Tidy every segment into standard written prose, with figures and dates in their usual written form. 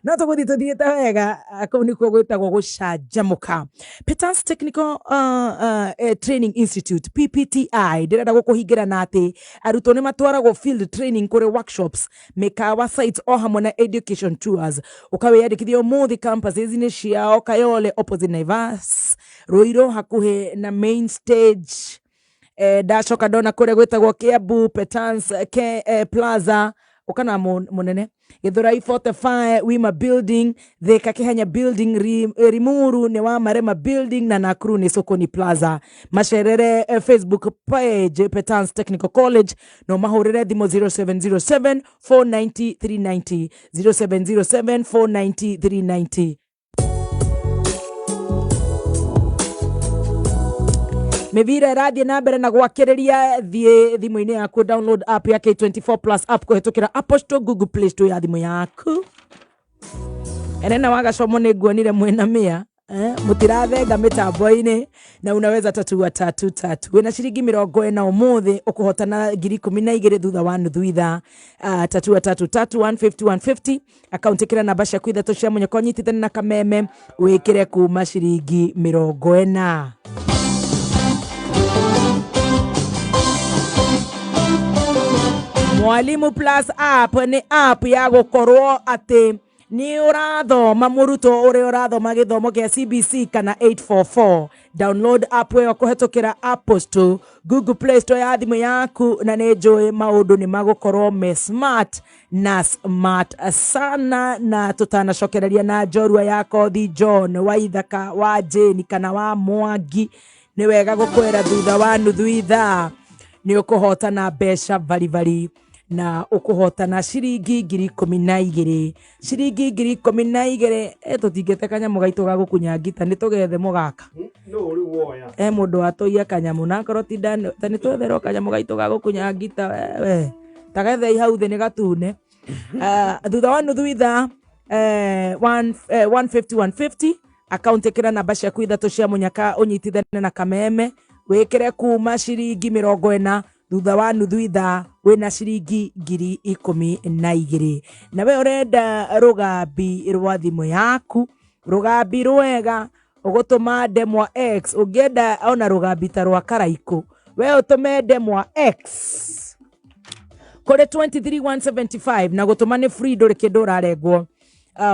No tũgũthiĩ tũthiĩte wega. Kũu nĩkuo gwĩtagwo gũcanjamũka. Petans Technical Training Institute, PPTI, ndĩrenda gũkũhingĩra na atĩ arutwo nĩ matwaragwo field training kũrĩ workshops, mĩkawa sites o hamwe na education tours. Ũkawĩyandĩkithia ũmũthĩ campuses-inĩ ciao: Kayole opposite Naivas, Ruiru hakuhĩ na main stage. Ndacoka ndona kũrĩa gwĩtagwo Kiambu, Petans ke, Plaza ũkana mũnene, Githurai 45 Wima Building, Thika Kihenya Building, Limuru nĩ wa Marema Building na Nakuru nĩ Sokoni Plaza. Macerere Facebook page Petans Technical College, no mahũrĩre thimũ 0707 490 390, 0707 490 390. Mĩbira ĩrathiĩ na mbere na gwakĩrĩria. Thiĩ thimũ-inĩ yaku, download app ya K24 Plus app kũhĩtũkĩra Apple Store, Google Play Store ya thimũ yaku. Enena wagacomo nĩ nguonire mwĩna mĩa, mũtirathenga mĩtambo-inĩ na unaweza tatua tatu tatu. Wĩna ciringi 40 ũmũthĩ ũkũhotana 12,000 thutha wa nuthu ithaa. Tatua tatu tatu, 150 150, akaunti ĩkĩra namba ciaku ithatũ cia mũnyoko, nyitithani na kameme, wĩkĩre kuma ciringi 40. Mwalimu Plus app nĩ app ya gũkorwo atĩ nĩ ũrathoma, mũrutwo ũrĩa ũrathoma gĩthomo gĩa CBC kana 844. Download app ĩyo kũhetũkĩra Apple Store, Google Play Store ya thimũ yaku, na nĩ njũĩ maũndũ nĩ magũkorwo me smart na smart sana. Na tũtanacokereria na njorua ya kothi John wa Ithaka wa Jane kana wa Mwangi, nĩ wega gũkwĩra thutha wa nuthu ithaa nĩ ũkũhotana mbeca baribari, na ũkũhotana ciringi 12,000, ciringi 12,000. Tũtingĩte kanyamũ gaitũ ga gũkunya ngita, nĩ tũgethe mũgaka. No rĩu woya. E mũndũ watũiya kanyamũ, na akorwo ti ta nĩ twetherwo kanyamũ gaitũ ga gũkunya ngita. We tagethei hau thĩ nĩ gatune. Thutha wa nuthu ithaa, 150 150, akaunti ĩkĩra namba ciaku ithatũ cia mũnyaka, ũnyitithane na kameme, wĩkĩre kuma ciringi 40. Thutha wa nuthu ithaa wĩna ciringi 12,000. Na we ũrenda rũgambi rwa thimũ yaku, rũgambi rwega, ũgũtũma ndemwa X. Ũngĩenda ona rũgambi ta rwa karaikũ, we ũtũme ndemwa X kũrĩ 23175, na gũtũma nĩ free, ndũrĩ kĩndũ ũrarengwo.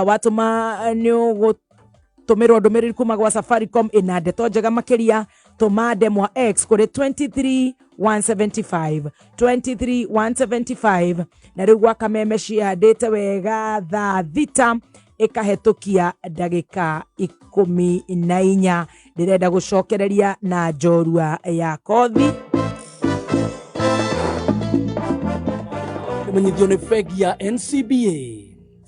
Watũma nĩ ũgũtũmĩrwo ndũmĩrĩri kuma gwa Safaricom ĩna ndeto njega makĩria. Tũma ndemwa X kũrĩ 23175, 23175. Na rĩu gwa kameme cihandĩte wega thaa 6 ĩkahetũkia ndagĩka 14. Ndĩrenda gũcokereria na njorua ya kothi. Kũmenyithio nĩ bengi ya NCBA.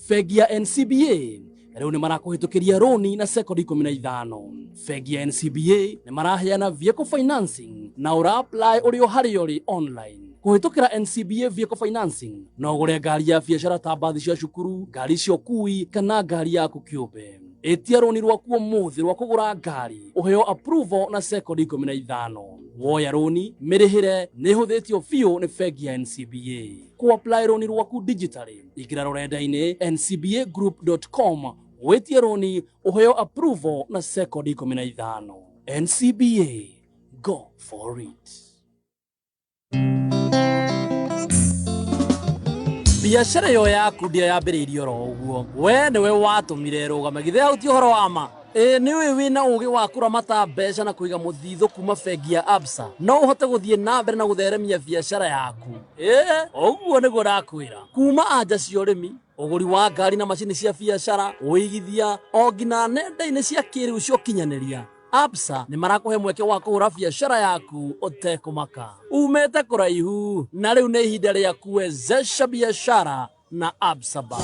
Bengi ya NCBA rĩu nĩ marakũhĩtũkĩria rũni na sekondi 15. Bengi ya NCBA nĩ maraheana vehicle financing na ũra apply ũrĩ o harĩa ũrĩ online kũhĩtũkĩra NCBA Vehicle Financing. No ũgũre ngari ya biacara ta mbathi cia cukuru, ngari cia ũkui kana ngari yaku kĩũmbe. Ĩtia rũni rwaku ũmũthĩ rwa kũgũra ngari, ũheo approval na sekondi 15. Woya rũni, mĩrĩhĩre nĩ ĩhũthĩtio biũ nĩ bengi ya NCBA. Kũ apply rũni rwaku digitally, ingĩra rũrenda-inĩ ncbagroup.com, wĩtie rũni, ũheo approval na sekondi 15. NCBA, go for it. Biacara ĩyo yaku ndĩa yambĩrĩirie oro ũguo, we nĩwe watũmire ĩrũgame. Githĩ hau ti ũhoro wa ma? Ĩ nĩ ũĩ wĩna ũgĩ wa kũramata mbeca na kũiga mũthithũ kuma bengi ya Absa, no ũhote gũthiĩ na mbere na gũtheremia biacara yaku. Ĩ ũguo nĩguo ndakwĩra, kuma anja cia ũrĩmi, ũgũri wa ngari na macini cia biacara, ũigithia o nginya nenda-inĩ cia kĩrĩu cia ũkinyanĩria, Absa nĩ marakũhe mweke wa kũhũra biacara yaku ũtekũmaka. Umĩte kũraihu na rĩu nĩ ihinda rĩa kuwezesha biashara na Absa Bank.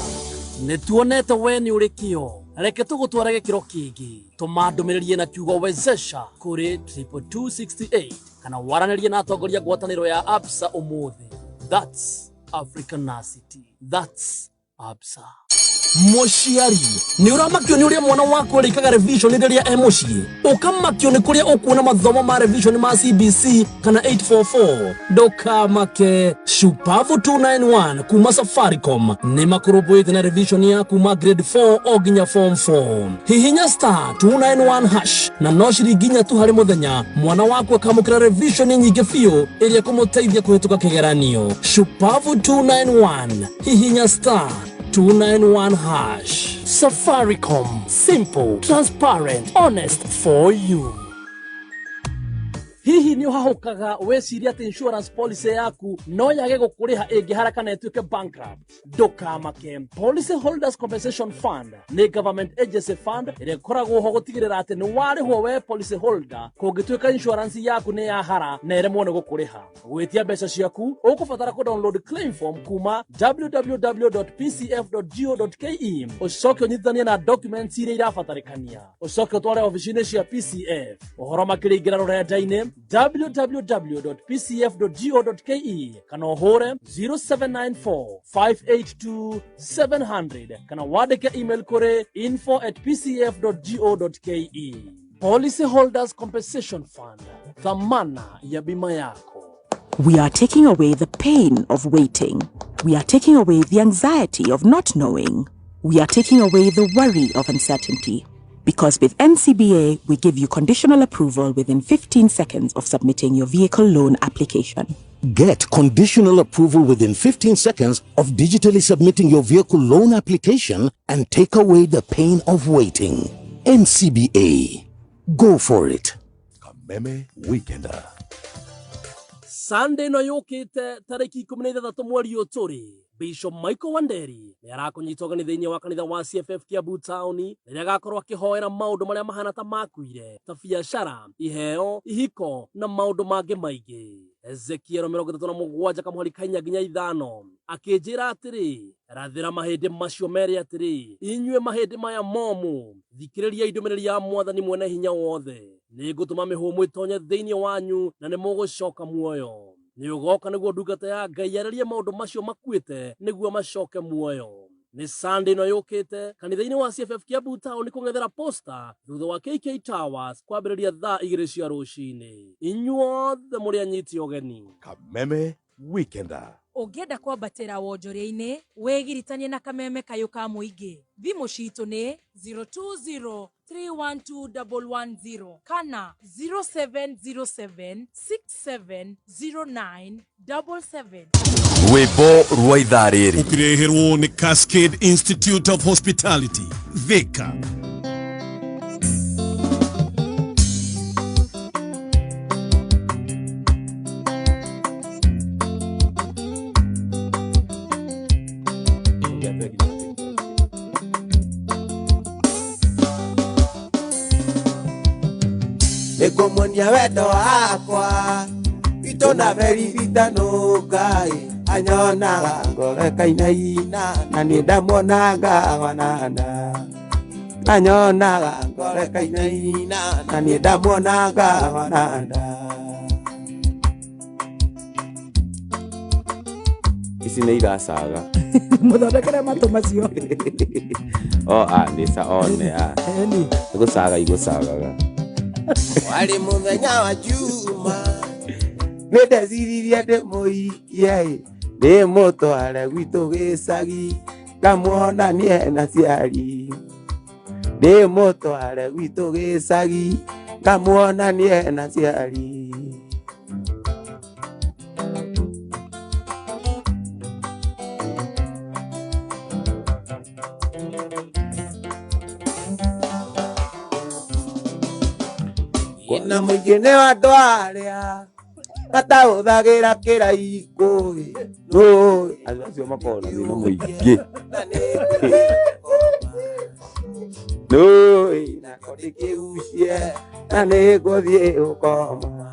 Nĩ tuonete we nĩ ũrĩ kĩo, reke tũgũtware gĩkĩro kĩngĩ. Tũma ndũmĩrĩri na kiugo "wezesha" kũrĩ 22268 kana waranĩrie na atongoria ngwatanĩro ya Absa ũmũthĩ. That's Africanacity. That's Absa. Mũciari nĩ ũramakio nĩ ũrĩa mwana waku arĩkaga revision rĩrĩa e mũciĩ, ũkamakio nĩ kũrĩa ũkuona mathomo ma revision ma CBC kana 844. Ndũkamake, Shupavu 291 kuma Safaricom nĩ makũrũmbũĩte na revision ya kuma grade 4 o nginya form 4. Hihinya star 291 hash na no ciringi inya tu harĩ mũthenya, mwana waku akamũkĩra revision nyingĩ biũ ĩrĩa ĩkũmũteithia kũhĩtũka kĩgeranio. Shupavu 291, hihinya star 291 hash. Safaricom, simple, transparent, honest for you. Hihi nĩ ũhahũkaga wĩciria atĩ insurance policy yaku no yage gũkũrĩha ĩngĩhara kana ĩtuĩke bankrupt? Ndũkamake, Policy Holders Compensation Fund nĩ government agency fund ĩrĩa ĩkoragwo ho gũtigĩrĩra atĩ nĩ warĩhwo we policy holder kũngĩtuĩka insurance yaku nĩ yahara na ĩremwo nĩ gũkũrĩha. Gwĩtia mbeca ciaku ũkũbatara kũ download claim form kuma www.pcf.go.ke, ũcoke ũnyitithanie na documents iria irabatarĩkania, ũcoke ũtware obici-inĩ cia PCF. Ũhoro makĩria ingĩra rũrenda-inĩ www.pcf.go.ke kana ũhũre 0794 582 700 kana wandĩke email kũrĩ info@pcf.go.ke. Policy Holders Compensation Fund, thamana ya bima yako. We are taking away the pain of waiting. We are taking away the anxiety of not knowing. We are taking away the worry of uncertainty. Because with NCBA, we give you conditional approval within 15 seconds of submitting your vehicle loan application. Get conditional approval within 15 seconds of digitally submitting your vehicle loan application and take away the pain of waiting. NCBA. Go for it. Kameme Weekender. Sunday ĩno yũkĩte tarĩki 16 mweri ũyũ tũrĩ, Bishop Michael Wanderi nĩ arakũnyita ũgeni thĩinĩ wa kanitha wa CFF Kiambu Town rĩrĩa agakorwo akĩhoera maũndũ marĩa mahana ta makuire ta biacara, iheo, ihiko na maũndũ mangĩ maingĩ. Ezekiel 37 kamũhari ka 4 nginya 5 akĩnjĩra atĩrĩ, rathĩra mahĩndĩ macio mere atĩrĩ, inyuĩ mahĩndĩ maya momũ, thikĩrĩriai ndũmĩrĩri ya Mwathani mwene hinya wothe. Nĩngũtũma mĩhũmũ ĩtonye thĩinĩ wanyu na nĩmũgũcoka muoyo. Nĩ ũgoka nĩguo ndungata ya Ngai yarĩrie maũndũ macio makuĩte nĩguo macoke muoyo. Nĩ Sunday ĩno yũkĩte kanitha-inĩ wa CFF Kiambu Town kũng'ethera posta thutha wa KK Towers kwambĩrĩria thaa 2 cia rũcinĩ. Inyuothe mũrĩ anyiti ũgeni. Kameme Weekender. Ũngĩenda kwambatĩra wonjoria-inĩ, wĩgiritanie na Kameme Kayũ ka Mũingĩ. Thimũ citũ nĩ 020 312 110 kana 0707 6709 77. Rwĩmbo rwa ithaa rĩrĩ Ũkĩreherwo nĩ Cascade Institute of Hospitality, Thika. Nĩngũmuonia wendo wakwa itũ na beriritano Ngai anyonaga ngoro ĩkainaina na niĩ ndamuonaga wanana anyonaga ngoro ĩkainaina na niĩ ndamuonaga wanana. Ici nĩ iracaga. Mũthondekere matũ macio. O a nĩ ca o nĩ a Eni. Nĩ gũcaga igũcagaga. Warĩ mũthenya wa Juma nĩ ndeciririe ndĩmũikie ndĩmũtware gwitũ gĩcagi ngamuonanie na ciari ndĩmũtware gwitũ gĩcagi ngamuonanie na ciari. Na mũingĩ nĩ wa andũ arĩa matahũthagĩra kĩraikũ nũ. Andũ acio makoragwo na thĩna mũingĩ. Nũĩ nako ndĩkĩgucie na nĩngũthiĩ gũkoma.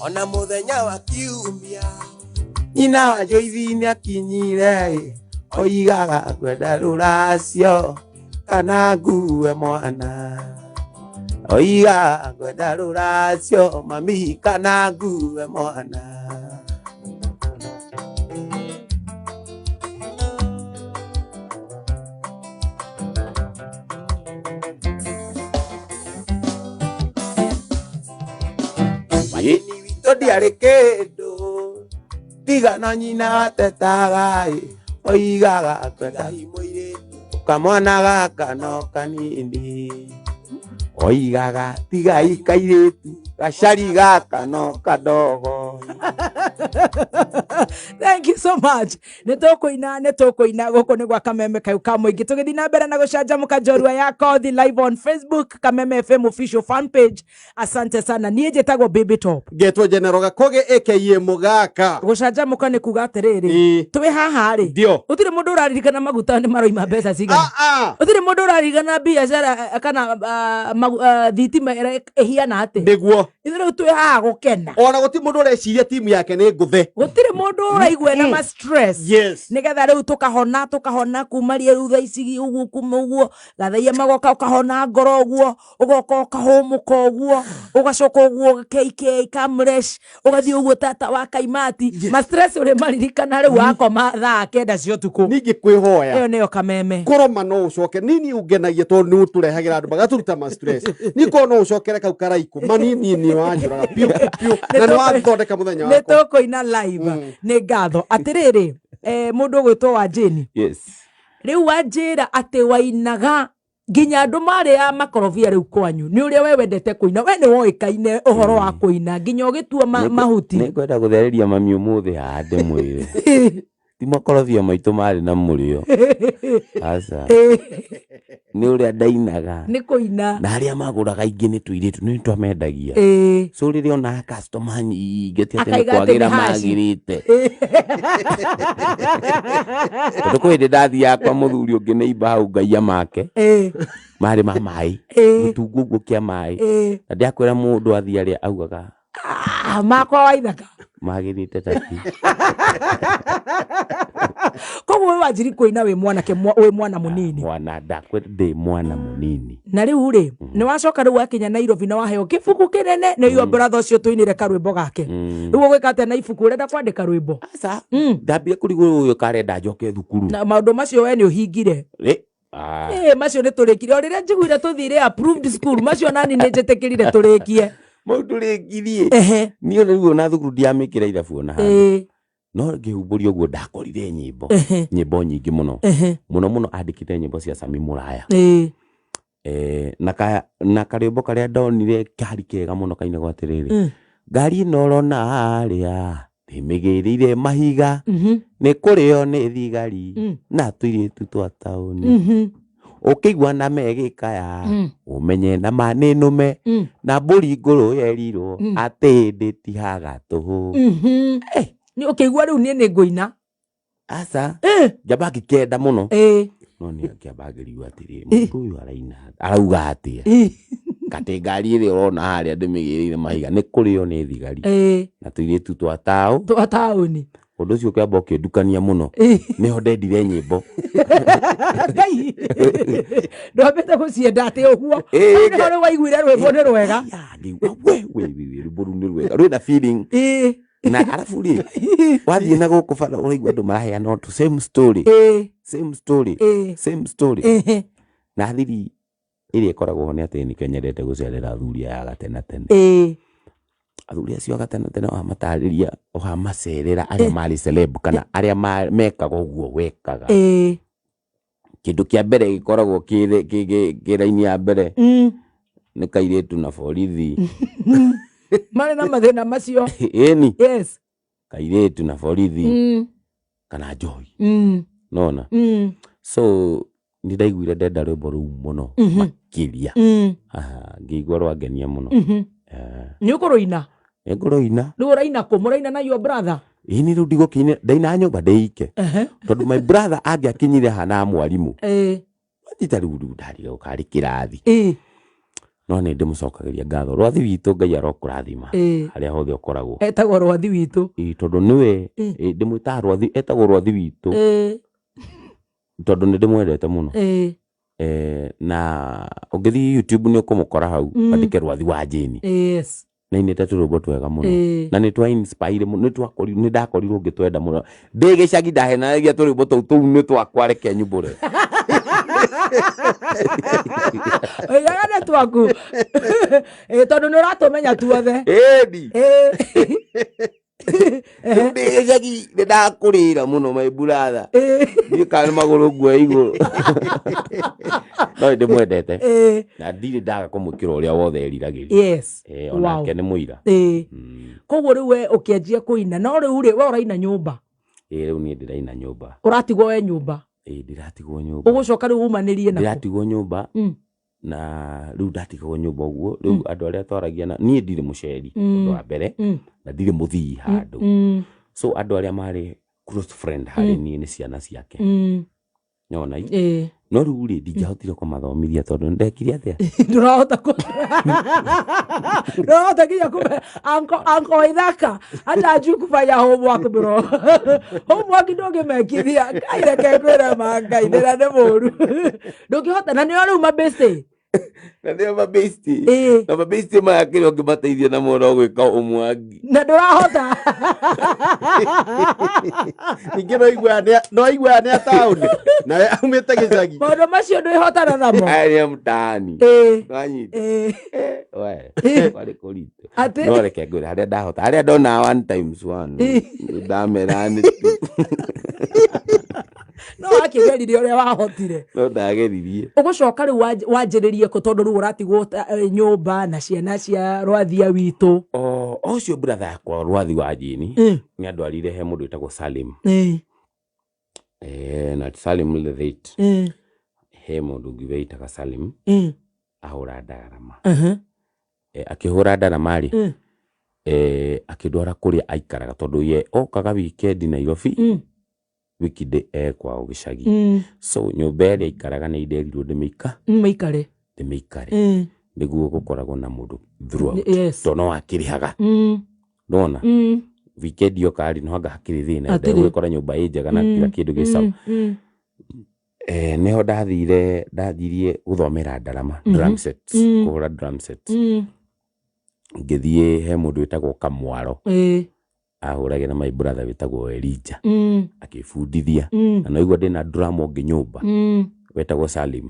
Ona mũthenya wa kiumia nyina wa Joyce nĩakinyire oigaga kwenda rũracio Kana ngue mwana oiga ngwenda rũracio mami kana ngue mwana. Wageni witũ ndiarĩ kĩndũ tiga no nyina watetaga ĩ, oigaga kwenda mũirĩtu kamwana gaka no kanini oigaga tigai kairĩtu gacari gaka no kadogo. Thank you so much. Nä tåkåina nä tåkåina gå kå nä gwa Kameme kayå ka må ingä tå gä thiä na mbere na gå canjamå njorua ya kothi live on Facebook, Kameme FM official fan page. Asante sana. Niä njä tagwo Baby Top. Ngetwo General Gakoge aka Mugaka. Gå canjamå ka nä kuga atä rä rä twä haha rä Ndio. å tirä må ndå å raririkana maguta nä maroima mbeca cigana. Ah. Å tirä må ndå å raririkana biacara kana thitima ĩrĩa ĩhiana atä. Nĩguo. Ithuĩ rĩu twĩ haha gũkena. Ona gũtirĩ mũndũ ũreciria timu yake nĩ ngũthe. Gũtirĩ mũndũ ũraigua ena ma stress. Yes. Nĩgetha rĩu tũkahona tũkahona kuma rĩu thaa ici ũguo kuma ũguo gathaia magoka ũkahona ngoro ũguo ũgoka ũkahũmũka ũguo ũgacoka ũguo KK kamresh ũgathiĩ ũguo tata wa kaimati. Ma stress ũrĩ maririkana rĩu wakoma thaa 9 cia ũtukũ. Ningĩ kwĩhoya. Ĩyo nĩyo Kameme. Kũroma no ũcoke nini ũngenagia tondũ nĩ ũtũrehagĩra andũ magatũruta ma stress. Niĩ korwo no ũcokere kau karaikũ manini nĩ wanjũraga piũ piũ na nĩ wathondeka mũthenya Nĩ wakwa. tũkũina live. Nĩ ngatho atĩrĩrĩ mũndũ ũgwĩtwo wa Jane. Yes. Rĩu wanjĩra atĩ wainaga nginya andũ marĩ a makorobia rĩu kwanyu nĩ ũrĩa we wendete kũina we nĩ woĩkaine ũhoro wa kũina nginya ũgĩtua mahuti. Nĩ ngwenda gũthereria mami ũmũthĩ haha ndĩmwĩre ti makorobia maitũ marĩ na mũrĩo aca nĩ ũrĩa ndainaga nĩ kũina na arĩa magũraga aingĩ nĩ tũirĩtu nĩ twamendagia. So rĩrĩa onaga customer nyingĩ ti atĩ nĩ Akaiga atĩ kwagĩra nĩ haci. magĩrĩte tondũ kwĩ hĩndĩ ndathiaga kwa mũthuri ũngĩ neighbor hau ngaia make marĩ ma maĩ gĩtungũ ũguo kĩa maĩ na ndiakwĩra mũndũ athiĩ arĩa augaga Ah, makwa wa ithaka magĩrĩte taki. Koguo we wanjiri kũina wĩ mwanake wĩ mwana mũnini. Mwana ndakwĩra ndĩ mwana mũnini. Na rĩu rĩ nĩ wacoka rĩu wakinya Nairobi na waheo kĩbuku kĩnene nĩ your brother ũcio tũinĩre karwĩmbo gake. Rĩu ũgwĩka atĩa na ibuku ũrenda kwandĩka rwĩmbo? Aca ndambire kũrigwo ũyũ karenda njoke thukuru. Na maũndũ macio we nĩ ũhingire. Ah. Macio nĩ tũrĩkire o rĩrĩa njiguire tũthire approved school macio nani nĩ njĩtĩkĩrire tũrĩkie. Mau tũrĩkirie. Ehe. Niĩ rĩu ona thukuru ndiamĩkĩra ithabu ona handũ. No ngĩhumbũria ũguo ndakorire nyĩmbo. Nyĩmbo nyingĩ mũno. Mũno mũno andĩkĩte nyĩmbo cia Sami Mũraya. Na karwĩmbo karĩa ndonire kari kega mũno kainagwo atĩrĩrĩ. Ngari ĩno ũrona harĩa ndĩmĩgĩrĩire mahiga nĩ kũrĩo nĩ thigari na tũirĩtu twa taũni. Ũkĩigua na megĩkaya ũmenye na ma nĩ nũme na mbũri ngũrũ yerirwo atĩ ndĩtihaga tũhũ. Nĩ ũkĩigua rĩu niĩ nĩ ngũina. Aca njamba ngĩkenda mũno no nĩ ngĩamba ngĩrigwo atĩrĩrĩ mũndũ ũyũ araina arauga atĩa katĩ ngari ĩrĩa ũrona harĩa ndĩmĩgĩrĩire mahiga nĩ kũrĩo nĩ thigari na tũirĩtu twa taũ twa taũni. Ũndũ ũcio ũkĩamba ũkĩndukania mũno nĩho ndendire nyĩmbo. Ngai ndwambĩte gũcienda atĩ ũguo nĩho rĩu waiguire rwĩmbo nĩ rwega. Ngĩigua we we we rwĩmbo rũu nĩ rwega rwĩna feeling. Na arabu rĩ wathiĩ na gũkũ bara ũraigua andũ maraheana tu same story same story same story. Na thiri ĩrĩa ĩkoragwo ho nĩ atĩ nĩkĩo nyendete gũcerera athuri aya a gatene tene. Athuri acio a gatene tene wamatarĩria wamacerera arĩa marĩ celeb kana arĩa mekaga ũguo wekaga. Kĩndũ kĩa mbere gĩkoragwo kĩ raini ya mbere nĩ kairĩtu na borithi. Marĩ na mathĩna macio. Ĩni. Yes. Kairĩtu na borithi kana njohi. Nona. So nĩ ndaiguire ndenda rwĩmbo rũu mũno makĩria. Ngĩigua rwangenia mũno. Nĩ ũkũrũina? Nĩ ngũrũina. Rĩu ũraina kũ? Mũraina na your brother? Ĩni rĩu ndigũkĩina ndaina nyũmba ndĩike. Tondũ my brother angĩakinyire haha na mwarimũ. Wanyita rĩu rĩu ndarigagwo karĩ kĩrathi. No nĩ ndĩmũcokagĩria ngatho. Rwathi witũ Ngai arokũrathima harĩa hothe ũkoragwo. Etagwo rwathi witũ. Tondũ nĩwe ndĩmwĩtaga rwathi etagwo rwathi witũ. Tondũ nĩ ndĩmwendete mũno. Na ũngĩthiĩ YouTube nĩ ũkũmũkora hau, andĩke Rwathi wa Jane. Na inĩte tũrwĩmbo twega mũno. Na nĩ twa inspire mũno, nĩ twakorirwo, nĩ ndakorirwo ngĩtwenda mũno ndĩ gĩcagi, ndahenanagia tũrwĩmbo tũu, tũu nĩ twakwa, reke nyumbũre. Oigaga nĩ twaku. Tondũ nĩ ũratũmenya tuothe. Ĩni. Rĩu ndĩ gĩcagi nĩ ndakũrĩra mũno, my brother. Ndiũ kana nĩ magũrũ nguoya igũrũ, no nĩ ndĩmwendete na ndirĩ ndaga kũmwĩkĩra ũrĩa wothe eriragĩria. Onake nĩ mũira. Koguo rĩu we ũkĩanjia kũina, no rĩu rĩ, we ũraina nyũmba? Ĩĩ, rĩu niĩ ndĩraina nyũmba. Ũratigwo we nyũmba? Ĩĩ, ndĩratigwo nyũmba. Ũgũcoka rĩu umanĩrie nakũ? Ndĩratigwo nyũmba. Na rĩu ndatigwo nyũmba ũguo, rĩu andũ arĩa twaragia na niĩ, ndirĩ mũceri, ũndũ wa mbere, na ndirĩ mũthii handũ. So andũ arĩa marĩ close friend harĩ niĩ nĩ ciana ciake. Nona no rĩu rĩ, ndingĩahotire kũmathomithia tondũ ndekire atĩa? Ndũrahota ndũrahota nginya kume anko Waithaka hata ajui kufanya homework, bro. Homework ndũngĩmekithia. Ngai, reke ngwĩre ma, Ngai ndĩra nĩ mũru, ndũngĩhota na nĩo rĩu mabĩcĩ. Na nĩo mabĩsti. Na mabĩsti maya, kĩrĩa ũngĩmateithia namo no gwĩka ũmwangi. Na ndũrahota. Ningĩ no aiguaga nĩ a taũni nawe aumĩte gĩcagi. Maũndũ macio ndwĩhotana namo. Aya nĩ a mtaani. Nwanyita? We kwarĩ kũritũ. Atĩ? No reke ngwĩre harĩa ndahota, harĩa ndona one times one, ndamera nĩ tu. No wakĩgeririe ũrĩa wahotire. No ndageririe. Ũgũcoka rĩu wanjĩrĩrie kũ, tondũ rĩu ũratigwo nyũmba na ciana cia Rwathia witũ? O ũcio brother yakwa Rwathi wa Jini nĩ andwarire he mũndũ wĩtagwo Salim. Na Salim the late. He mũndũ ũngĩ wĩtaga Salim ahũra ndarama. Akĩhũra ndarama rĩ, akĩndwara kũrĩa aikaraga, tondũ ye okaga weekend Nairobi, weekday e kwao gĩcagi. So nyũmba ĩrĩa aikaraga nĩ nderirwo ndĩmĩika Mĩikare. Ndĩmĩikare nĩguo gũkoragwo na mũndũ throughout, tondũ no akĩrĩhaga. Nona weekend yoka rĩ, no anga hakĩrĩ thĩna. Hatirĩ. Ndegũgĩkora nyũmba ĩ njega na kila kĩndũ gĩ sawa. Nĩho ndathire, ndanjirie gũthomera ndarama, drum sets, kũhũra drum sets. Ngĩthiĩ he mũndũ wĩtagwo Kamwaro, ahũragĩra my brother wĩtagwo Elija, akĩbundithia. Na noigua ndĩna drum ũngĩ nyũmba wetagwo Salim.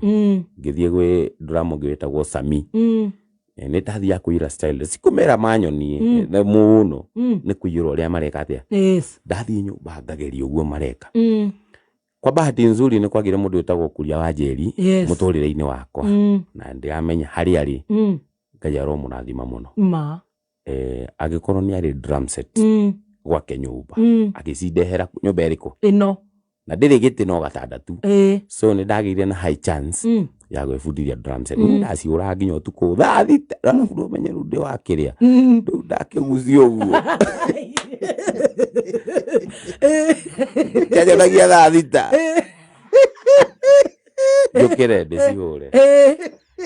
Ngĩthiĩ gwĩ drum ũngĩ wĩtagwo Sami. Nĩ ndathiaga kũiyĩra style, sikũmera manyonie na mũno nĩ kũiyĩra ũrĩa mareka atĩa. Ndathiĩ nyũmba ngageria ũguo mareka. Kwa bahati nzuri nĩ kwagĩire mũndũ wĩtagwo Kuria wa Njeri mũtũrĩre-inĩ wakwa, na ndĩramenya harĩa arĩ. Ngai aromũrathima mũno. Ma. Angĩkorwo nĩ arĩ drum set gwake nyũmba, agĩcindehera nyũmba ĩrĩkũ? Ĩno. Na ndĩrĩ gĩtĩ no gatanda tu. So nĩ ndagĩire na high chance ya gwĩbundithia drum set. Nĩ ndacihũraga nginya ũtukũ thaa 6, arabu ndũmenye rĩu ndĩ wakĩrĩa. Rĩu ndakĩgucia ũguo kĩanyonagia thaa 6 njũkĩre ndĩcihũre.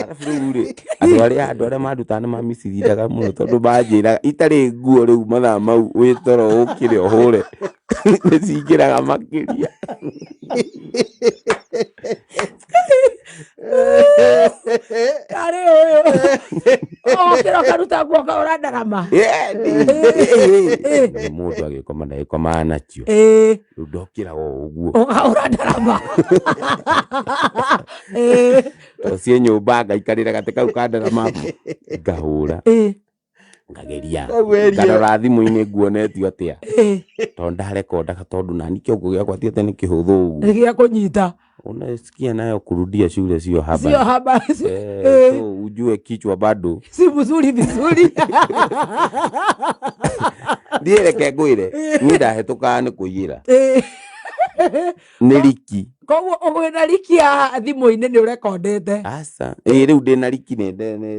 Arabu rĩu rĩ, andũ arĩa mandutaga nĩ mamicithindaga mũno, tondũ manjĩraga itarĩ nguo rĩu mathaa mau wĩ toro ũkĩre ũhũre nĩ cingĩraga makĩria. Karĩ ũyũ okĩra ũkaruta nguo ũkahũra ndarama. Nĩ mũndũ agĩkoma ndagĩkomaga nakio. Rĩu ndokĩraga o ũguo. Ũkahũra ndarama. To ciĩ nyũmba ngaikarĩra gatĩ kau ka ndarama ngahũra, ngageria. Kau area. Ngarora thimũ-inĩ nguonetio atĩa, tondũ ndarekondaga, tondũ nani kĩongo gĩakwa ti atĩ nĩ kĩhũthũ ũguo. Nĩ gĩa kũnyita. Unasikia nayo kurudia shule sio haba. Sio haba. So ujue kichwa bado si mzuri vizuri. Ndiĩ reke ngwĩre, niĩ ndahĩtũkaga nĩ kũiyĩra nĩ riki. Koguo ũgwĩna riki ya thimũ-inĩ nĩ ũrekondete? Aca, ĩ rĩu ndĩna riki nĩ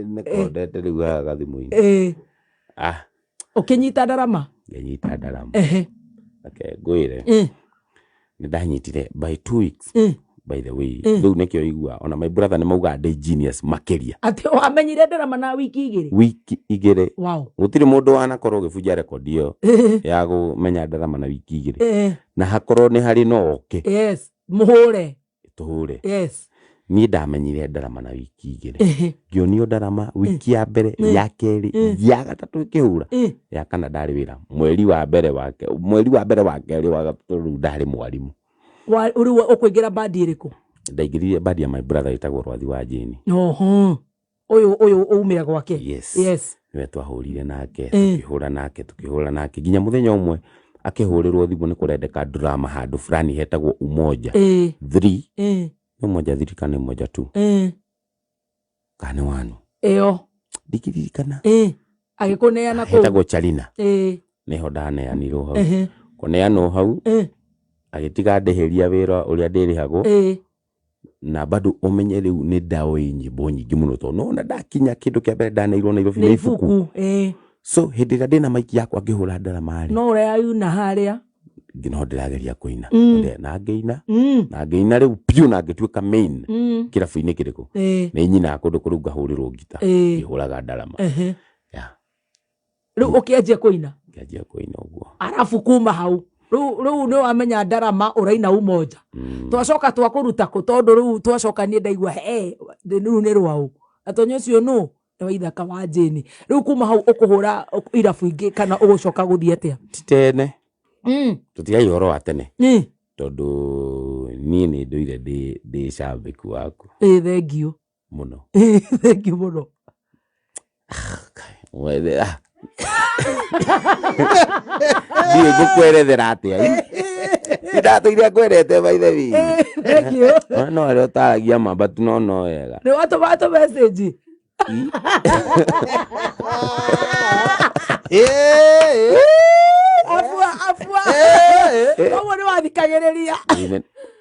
nĩkondete rĩu haha gathimũ-inĩ. Ah. Ũkĩnyita ndarama. Ngĩnyita ndarama. Reke ngwĩre, nĩ ndanyitire by 2 weeks. By the way, rĩu nĩkĩo igua ona my brother nĩ maugaga ndĩ genius makĩria. Atĩ wamenyire ndarama na wiki 2? Wiki 2. Gũtirĩ mũndũ wanakorwo ũgĩbunja rekondi ĩyo ya kũmenya ndarama na wiki 2, na hakorwo nĩ harĩ no oke. Yes, mũhũre. Tũhũre. Niĩ ndamenyire ndarama na wiki 2. Ngĩonio ndarama wiki ya mbere, ya kerĩ, ya gatatũ ĩkĩhũra, ya kana ndarĩ wĩra. Mweri wa mbere wake, mweri wa mbere wa kerĩ wa gatatũ rĩu ndarĩ mwarimũ. Rĩu ũkũingĩra bandi ĩrĩkũ? Ndaingĩrire bandi ya my brother ĩtagwo Rwathi wa Jane. Oho. Ũyũ umĩra gwake. Yes. Yes. Nĩwe twahũrire nake, tukĩhũra nake, tukĩhũra nake nginya mũthenya ũmwe akĩhũrĩrwo thimũ nĩ kũrendeka drama handũ fulani hetagwo Umoja 3. Nĩ Umoja 3 kana Umoja 2? Kana nĩ 1? Ĩyo. Ndikĩririkana. Agĩkũneana kũu. Hetagwo Charina. Nĩho ndaneanirwo hau. Kũneanwo hau agĩtiga ndĩhĩria wĩra ũrĩa ndĩrĩhagwo. Na bado ũmenye rĩu nĩ ndaoĩ nyĩmbo nyingĩ mũno tondũ nona ndakinya kĩndũ kĩa mbere ndaneirwo Nairobi nĩ ibuku. So hĩndĩ ĩrĩa ndĩna maiki yakwa ngĩhũra ndarama rĩ, no ũrayuna harĩa no ndĩrageria kũina. Na ngĩina, na ngĩina rĩu biũ na ngĩtuĩka main kĩrabu-inĩ kĩrĩkũ. Nĩ nyinaga kũndũ kũrĩa ngahũrĩrwo ngita, ngĩhũraga ndarama. Rĩu ũkĩanjia kũina? Ngĩanjia kũina ũguo. Arabu kuma hau rĩu nĩ wamenya ndarama ũraina Umoja. Twacoka twakũruta kũ tondũ rĩu twacoka niĩ ndaigua rĩu nĩ rwaũ. Atonya ũcio nũ? Nĩ Waithaka wa Jane. Rĩu kuma hau ũkũhũra irabu ingĩ kana ũgũcoka gũthiĩ atĩa? Ti tene. Tũtiaria ũhoro wa tene. Tondũ niĩ nĩ ndũire ndĩ cambĩki waku. Thank you. Mũno. Thank you mũno. Ndiũĩ ngũkwerethera atĩa. Ndatũire ngwerete by the way. Thank you. No arĩa ũtaragia ma but no wega. Nĩ watũma tũ message. Afua. Koguo nĩ wathikagĩrĩria.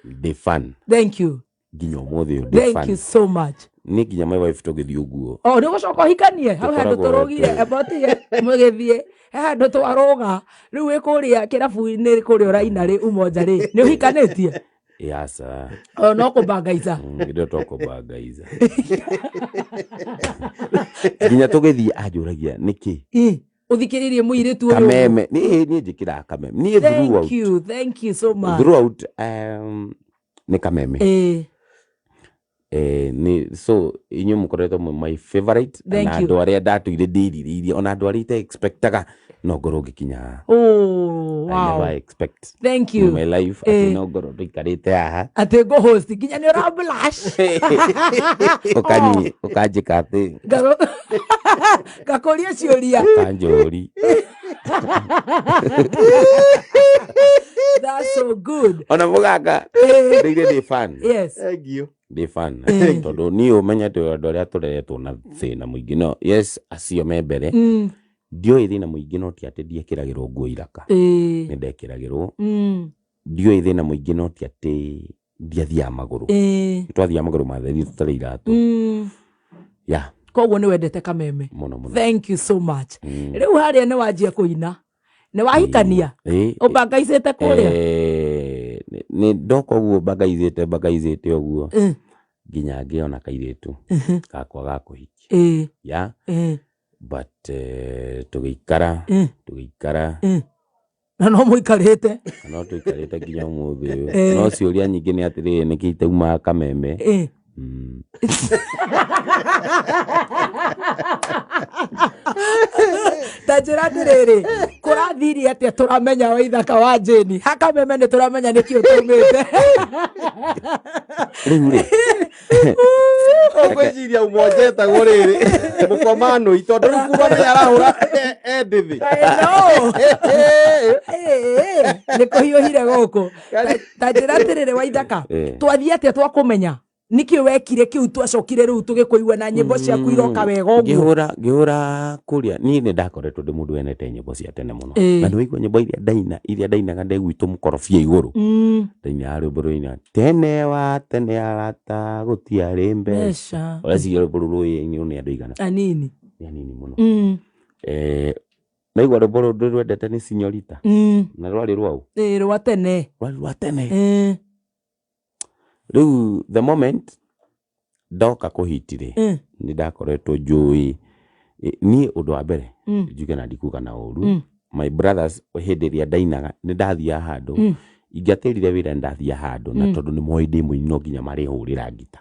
Ndĩ fan. Thank you. Nginya ũmũthĩ ũyũ ndĩ fan. Thank you so much. Nĩ nginya my wife tũgĩthiĩ ũguo. O nĩ ũgũcoka ũhikanie hau handũ tũrũgire ebotige mũgĩthiĩ he handũ twarũga rĩu wĩ kũrĩa kĩrabu-inĩ kũrĩa ũraina rĩ Umoja rĩ nĩ ũhikanĩtie? Yasa. O no kũbangaica. Ndio tũkũbangaica. Nginya tũgĩthiĩ anjũragia nĩkĩ? Ũthikĩrĩrie mũirĩtu ũyũ. Kameme. Niĩ njĩkĩraga kameme. Niĩ throughout. Thank you, thank you so much. Throughout nĩ kameme. Ni so inyuĩ mũkoretwo mwĩ my favorite na andũ arĩa ndatũire ndĩrirĩirie ona andũ arĩa ite-expectaga no ngorwo ngĩkinya haha. Oh, wow. I never expect. Thank you. In my life atĩ no ngorwo tũikarĩte haha. Atĩ ngũ-host nginya nĩ ũra blush. Ũkanjĩka atĩ. Ngakũria ciũria. Ũkanjũri. That's so good. Ona mũganga ndĩire ndĩ fan. Yes. Thank you. Ndĩ fan. Tondũ niĩ ũmenye atĩ andũ arĩa tũreretwo na thĩna mũingĩ no yes acio me mbere. Ndiũĩ thĩna mũingĩ no ti atĩ ndiekĩragĩrwo nguo iraka. Nĩ ndekĩragĩrwo. Ndiũĩ thĩna mũingĩ no ti atĩ ndiathiaga magũrũ. Twathiaga magũrũ matheri tũtarĩ iratũ. Yeah. Koguo nĩ wendete kameme. Mũno mũno. Thank you so much. Rĩu harĩa nĩ wanjia kũina. Nĩ wahikania? Ũbangaicĩte kũrĩa? Nĩ ndoka ũguo bangaicĩte ũguo. Nginya ngĩona kairĩtu gakwa ga kũhikia. Yeah. But tũgĩikara Na no mũikarĩte. No tũikarĩte nginya ũmũthĩ ũyũ. No ciũria nyingĩ nĩ atĩrĩrĩ nĩkĩ itaumaga kameme. Ta njĩra atĩrĩrĩ, kũrathirie atĩa tũramenya Waithaka wa Jane? Ha kameme nĩ tũramenya nĩkĩ ũtũmĩte. Rĩu rĩ. Ũgwĩciria Umoja ĩtagwo rĩrĩ mũkomanũi tondũ rĩu kuma menya arahũra endĩthĩ. Nĩ kũhiũhire gũkũ. Ta njĩra atĩrĩrĩ Waithaka, twathiĩ atĩa twakũmenya? Nĩkĩ wekire kĩu twacokire rĩu tũgĩkũigua na nyĩmbo ciaku iroka wega ũguo? Ngĩhũra kũrĩa niĩ nĩ ndakoretwo ndĩ mũndũ wendete nyĩmbo cia tene mũno. Na nĩ waigua nyĩmbo iria ndaina iria ndainaga ndĩ gwitũ mũkorobia igũrũ. Ndainaga rwĩmbo rũina tene wa tene arata gũtiarĩ mbeca. Ũreciria rwĩmbo rũu rũĩ nĩ andũ aigana? Anini. Nĩ anini mũno. Naigua rwĩmbo rũu ndĩrwendete nĩ Sinyorita. Na rwarĩ rwaũ? Rwa tene. Rwarĩ rwa tene. Rĩu the moment ndoka kũhiti rĩ, nĩ ndakoretwo njũĩ niĩ ũndũ wa mbere njuge na ndikuga na ũru. My brothers hĩndĩ ĩrĩa ndainaga nĩ ndathiaga handũ Ingĩatĩrire wĩra ndathiĩ handũ na tondũ nĩ moĩ ndĩ mũini no nginya marĩhũrĩra ngita.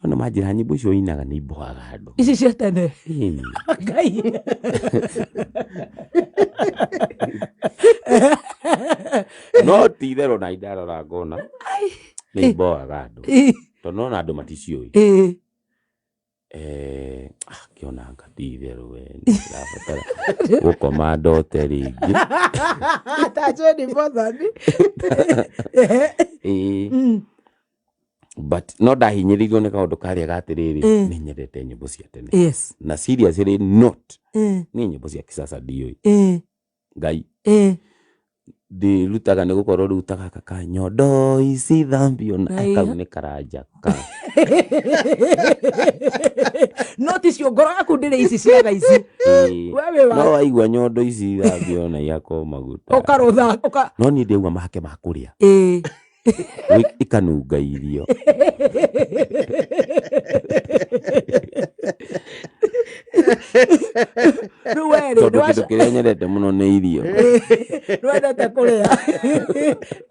No nĩ manjĩra nyĩmbo icio ũinaga nĩ imbohaga andũ. Ici cia tene. Ĩni. Ngai. No ti itherũ na indarora ngona nĩ imbohaga andũ. Tondũ nona andũ maticiũĩ. Ngĩona anga ti itherũ we nĩndĩrabatara gũkoma ndote rĩngĩ. Ta Jenny Mbothoni. Ĩĩ. But no ndahinyĩrĩirio nĩ kaũndũ karĩa ga atĩrĩrĩ, nĩ nyendete nyĩmbo cia tene. Yes. Na seriously not. Niĩ nyĩmbo cia kisasa ndiũĩ. Ngai. Ndĩrutaga nĩ gũkorwo rĩu ta gaka ka nyondo ici thambio na kau nĩ karanjaka. No ti cio ngoro yaku ndĩrĩ ici cia thaa ici. Ĩĩ. We wĩ wa No waigua nyondo ici thambio na ihakwo maguta. Ũkarũtha ũka No niĩ ndĩaigua mahake ma kũrĩa. Ĩĩ. Ikanunga irio. Rĩu we rĩ, Tondũ kĩndũ kĩrĩa nyendete mũno nĩ irio. Nĩwendete kũrĩa.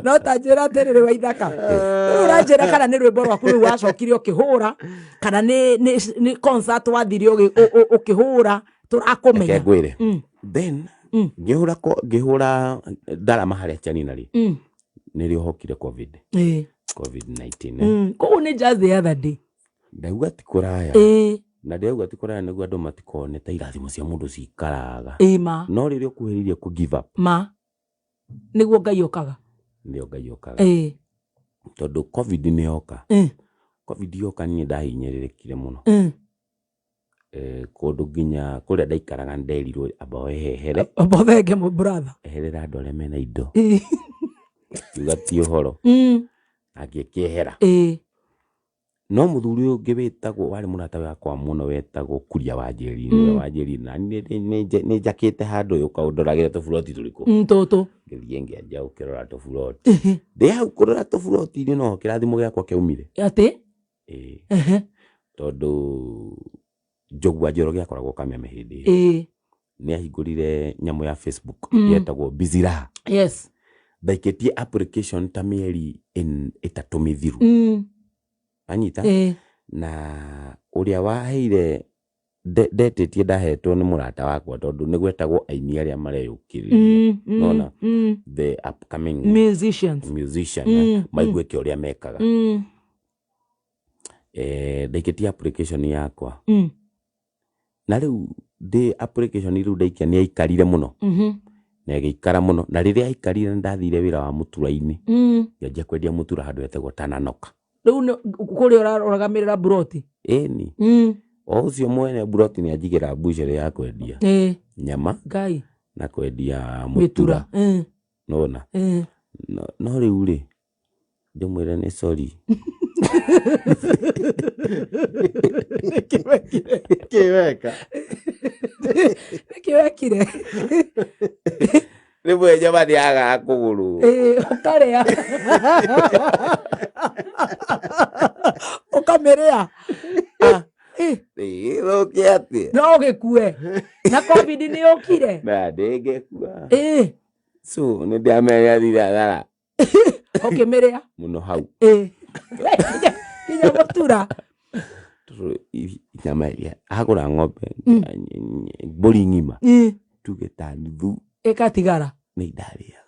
No ta njĩra atĩrĩrĩ Waithaka. Rĩu ũranjĩra kana nĩ rwĩmbo rwaku rĩu wacokire ũkĩhũra kana nĩ concert wathire ũkĩhũra tũrakũmenya. Reke ngwĩre. Then ngĩhũra ndarama harĩa Chanina rĩ. Nĩrĩo hokire COVID. COVID-19. Koguo nĩ just the other day. Ndauga ti kũraya. Na ndĩrauga ti kũraya nĩguo andũ matikone ta irathimo cia mũndũ cikaraga. Ma. No rĩrĩa ũkuhĩrĩirie kũ give up. Ma. Nĩguo Ngai okaga. Nĩo Ngai okaga. Tondũ COVID nĩ yoka. COVID yoka niĩ ndahinyĩrĩrĩkire mũno. Kũndũ nginya kũrĩa ndaikaraga nderirwo amba wehehere. Amba ũthenge brother. Eherera andũ arĩa mena indo. Kiuga ti ũhoro. Na ngĩkĩehera. No mũthuri ũyũ ũngĩ wĩtagwo warĩ mũrata wakwa mũno wetagwo Kuria wa Njeri. Nĩwe wa Njeri na nĩ njakĩte handũ ũyũ ũndoragĩre tũburoti tũrĩkũ. Tũtũ. Ngĩthiĩ ngĩanjia gũkĩrora tũburoti. Ndĩ hau kũrora tũburoti-inĩ no kĩrathimo gĩakwa kĩaumire. Atĩ? Ĩĩ. Tondũ Njogu wa Njoroge akoragwo Kameme hĩndĩ ĩyo. Nĩ ahingũrire nyamũ ya Facebook yetagwo Busy Raha. Yes. Ndaikĩtie application ta mĩeri ĩtatũ mĩthiru. Anyita? Na ũrĩa waheire ndetĩtie ndahetwo nĩ mũrata wakwa tondũ nĩ gwetagwo aini arĩa mareyũkĩrĩria. Nona? The upcoming musicians. Musician, maiguĩke ũrĩa mekaga. Ndaikĩtie application yakwa. Na rĩu ndĩ application rĩu ndaikia nĩ aikarire mũno. Na ĩgĩikara mũno. Na rĩrĩa aikarire nĩ ndathire wĩra wa mũtura-inĩ. Ngĩanjia kwendia mũtura handũ hetagwo Tananoka. Rĩu kũrĩa ũrarũgamĩrĩra buroti? Ĩni. O ũcio mwene buroti nĩ anjigĩra mbucĩrĩ ya kwendia. Nyama. Ngai. Na kwendia mũtura. Nona. No rĩu rĩ, ndĩmwĩre nĩ sorry. Kĩweka. Nĩkĩ wekire? Rĩmwe nyama nĩyagaga kũgũrũ. Ũkarĩa. Ũkamĩrĩa. Ĩthũke atĩa? No ũgĩkue. Na COVID nĩ yũkire. Na ndĩngĩkua. So nĩ ndĩamenya thira. Ũkĩmĩrĩa? Mũno hau. Nginya mũtura. Nyama ĩrĩa agũra ng'ombe mbũri ng'ima tuge ta nuthu ĩgatigara. Nĩ ndarĩaga.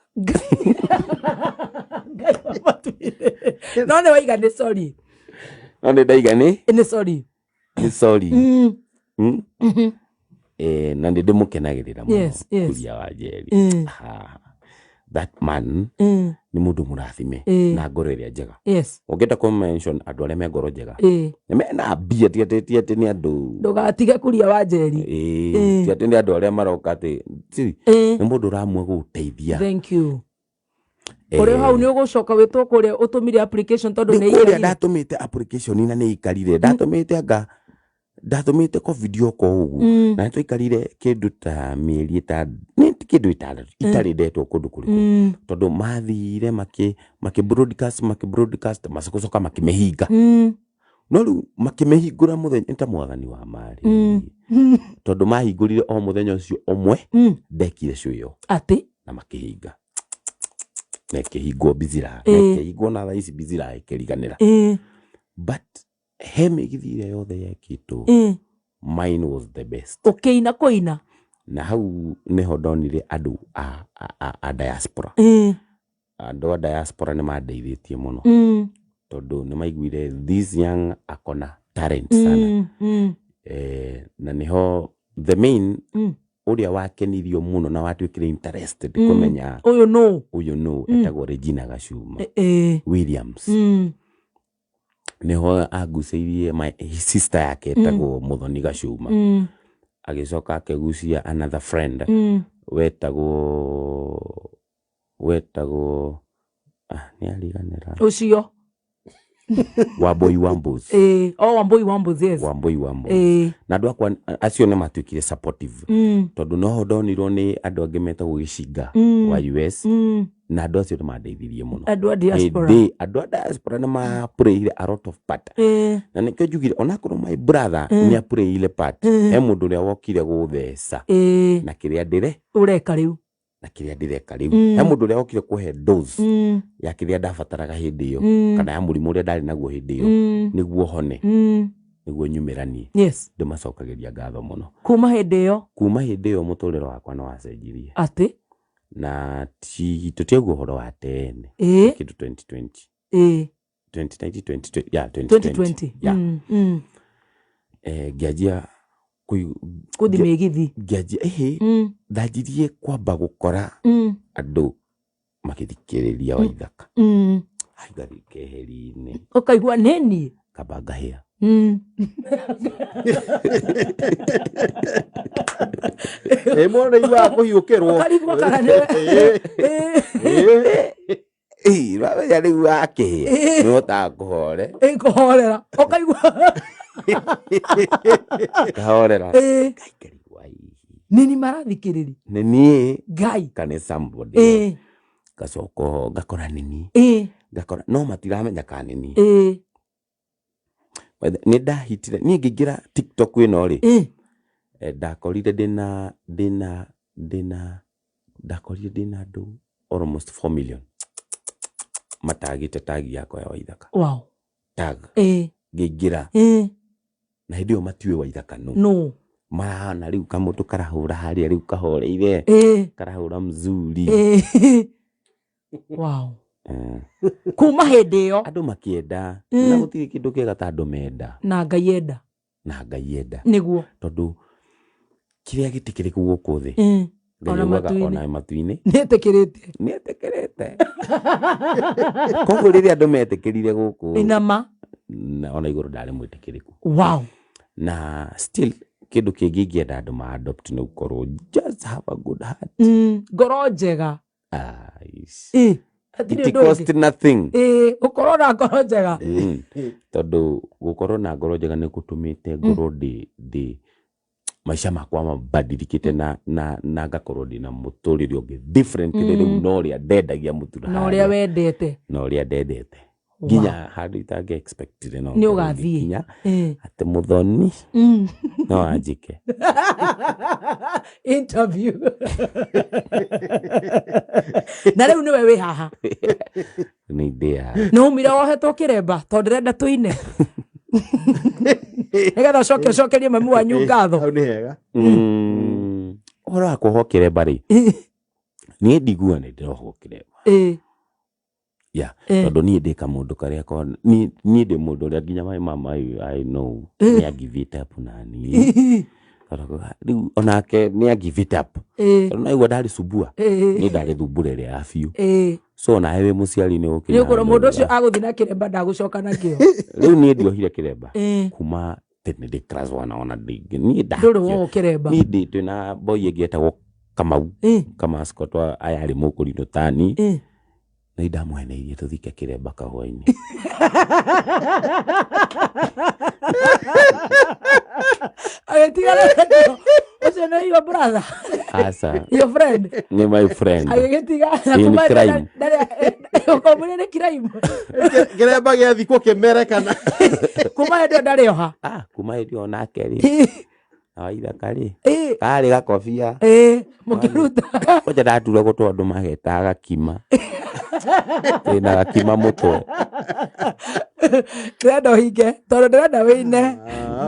Ngai wa matu-inĩ. No nĩ waiga nĩ sorry. No nĩ ndaiga nĩ? Nĩ sorry. Nĩ sorry. Na nĩ ndĩmũkenagĩrĩra mũno Kuria wa Njeri. That man nĩ mũndũ mũrathime na ngoro ĩrĩa njega. Ũngĩenda kũ mention andũ arĩa me ngoro njega. Nĩ mena mbia ti atĩ nĩ andũ. Ndũgatige Kuria wa Njeri. Ti atĩ nĩ andũ arĩa maroka atĩ nĩ mũndũ ũramua gũgũteithia. Thank you. Ũrĩ hau nĩ ũgũcoka wĩtwo kũrĩa ũtũmire application tondũ nĩ kũrĩa ndatũmĩte application na nĩ ikarire. Ndatũmĩte anga ndatũmĩte COVID yoka ũguo. Na nĩtwaikarire kĩndũ ta mĩeri nĩ kĩndũ ĩtandatũ itarĩ ndetwo kũndũ kũrĩkũ. Tondũ mathire makĩ broadcast macoka makĩmĩhinga. No rĩu makĩmĩhingũra mũthenya nĩ ta mwathani wa marĩ. Tondũ mahingũrire o mũthenya ũcio ũmwe ndekire show ĩyo. Atĩ? Na makĩhinga. Na ĩkĩhingwo Bizira, na ĩkĩhingwo na thaa ici Bizira ĩkĩriganĩra. But he mĩgithi ĩrĩa yothe yekĩtwo, mine was the best. Ũkĩina kũina. Na hau nĩho ndonire andũ a diaspora. Andũ a diaspora nĩ mandeithĩtie mũno tondũ nĩ maiguire this young akona talent sana. Na nĩho the main ũrĩa wakenirio mũno na watuĩkire interested kũmenya ũyũ nũ, ũyũ nũ, etagwo Regina Gacuma Williams. Nĩho angucĩirie my sister yake etagwo Muthoni Gacuma. Agĩcoka akĩgucia another friend wetagwo nĩ ariganĩra. Ũcio. Wambui Wambos. Oh, Wambui Wambos, yes. Wambui Wambos. Na andũ akwa acio nĩ matuĩkire supportive tondũ noho ndonirwo nĩ andũ angĩ metagwo Gĩcinga wa US. Na andũ acio nĩ mandeithirie mũno. Andũ a diaspora. Hĩndĩ andũ a diaspora nĩ maplayire a lot of part. Na nĩkĩo njugire onakorwo my brother nĩ aplayire part, he mũndũ ũrĩa wokire gũtheca na kĩrĩa ndĩre ũreka rĩu na kĩrĩa ndĩreka rĩu. He mũndũ ũrĩa wokire kũhe dose ya kĩrĩa ndabataraga hĩndĩ ĩyo kana ya mũrimũ ũrĩa ndarĩ naguo hĩndĩ ĩyo nĩguo hone, nĩguo nyumĩranie. Ndĩmacokagĩria ngatho mũno. Kuma hĩndĩ ĩyo. Kuma hĩndĩ ĩyo mũtũrĩre wakwa nĩ wacenjirie. Atĩ? Na tũtiaigua ũhoro wa tene. Kĩndũ 2020. 2019, 2020, yeah, 2020. 2020. Yeah. Ngĩanjia Gũthiĩ mĩgithi. Ngĩanjia, ĩhĩ, ndanjirie kwamba gũkora andũ magĩthikĩrĩria Waithaka. Ai, ngathiĩ keheri-inĩ. Ũkaigua nĩ niĩ? Kamba ngahĩa. Ĩ, mũndũ nĩ aiguaga kũhiũkĩrwo. Ũkarigwo kana nĩ- Ĩ, wamenya rĩu wakĩhĩa, nĩ ũhotaga kũhore. Ĩ, kũhorera. Ũkaigua. Kahorera. Nĩ ni marathikĩrĩria? Nĩ niĩ. Ngai. Kana somebody. Ngacoka oho ngakora nĩ niĩ. Ngakora no matiramenya kana nĩ niĩ. Nĩ ndahitire niĩ ngĩingĩra TikTok ĩno rĩ, ndakorire ndĩna ndĩna ndĩna ndakorire ndĩna andũ almost 4 million matagĩte tag yakwa ya Waithaka. Tag. Ngĩingĩra. Na hĩndĩ ĩyo matiũĩ Waithaka nũ. Nũ. Marahana rĩu kamũndũ karahũra harĩa rĩu kahoreire. Karahũra mzuri. Wow. Kuma hĩndĩ ĩyo. Andũ makĩenda. Na gũtirĩ kĩndũ kĩega ta andũ menda. Na Ngai enda. Na Ngai enda. Nĩguo. Tondũ kĩrĩa gĩtĩkĩrĩku gũkũ thĩ, Ngai Ona augaga matu-inĩ. ona matu-inĩ. Nĩetĩkĩrĩte. Nĩetĩkĩrĩte. Koguo rĩrĩa andũ metĩkĩrire gũkũ, Inama. na ona igũrũ ndarĩ mwĩtĩkĩrĩku. Wow. Na still kĩndũ kĩngĩ ingĩenda andũ ma adopt nĩ gũkorwo just have a good heart. Ngoro njega. Ici. Hatirĩ It ũndũ ũngĩ. cost nothing. Gũkorwo na ngoro njega. Tondũ gũkorwo na ngoro njega nĩ gũtũmĩte ngorwo ndĩ maica makwa mabadilĩkĩte na ngakorwo ndĩna mũtũrĩre ũngĩ different rĩu na ũrĩa ndendagia mũtu Na ũrĩa wendete. Na ũrĩa ndendete. Wow. Nginya handũ itangĩ expectire no Nĩ ngorwo ũgathiĩ. ngĩkinya atĩ Muthoni no anjĩke. Interview. Na rĩu nĩwe wĩ haha. Nĩ ndĩ haha. Nĩ umire wohetwo kĩremba tondũ ndĩrenda tũine. Nĩgetha ũcoke ũcokerie mami wanyu ngatho. Hau nĩ hega. Ũhoro wa kuohwo kĩremba rĩ, niĩ ndiguaga nĩ ndĩrohwo kĩremba. Yeah, tondũ niĩ ndĩ kamũndũ karĩa niĩ ndĩ mũndũ ũrĩa nginya my mama I know nĩ a give it up na niĩ. Tondũ rĩu onake nĩ a give it up. Tondũ naigua ndarĩ cumbua. Niĩ ndarĩ thumbura ĩrĩa ya biũ. So onawe wĩ mũciari nĩ ũgũkinya Nĩ ũkũrwo handũ mũndũ ũcio ũrĩa- agũthiĩ na kĩremba ndagũcoka nakĩo. Rĩu niĩ ndiohire kĩremba. Kuma tene ndĩ class 1 ona ndingĩ. Niĩ Ndũrĩ wohwo kĩremba. Niĩ ndĩ twĩna boy ĩngĩ etagwo Kamau. Kamau Scott wa aya arĩ mũkũrinũ tani. Na ndamũheneirie tũthike kĩremba kahũa-inĩ. Agĩtigana nakĩo. Ũcio nĩ your brother. Aca. Your friend. Nĩ my friend. Agĩgĩtiga. Na In kuma crime. ũkamwĩra nĩ crime. Kĩremba gĩathikwo kĩmerekana. Kuma hĩndĩ ĩyo ndarĩ oha. Kuma hĩndĩ ĩyo nake rĩ. Na Waithaka rĩ. Karĩ gakobia. Mũkĩruta. Kwanja ndaturagwo tondũ andũ magetaga gakima. Ĩna gakima mũtwe. Ndĩrenda ũhinge tondũ ndĩrenda wĩine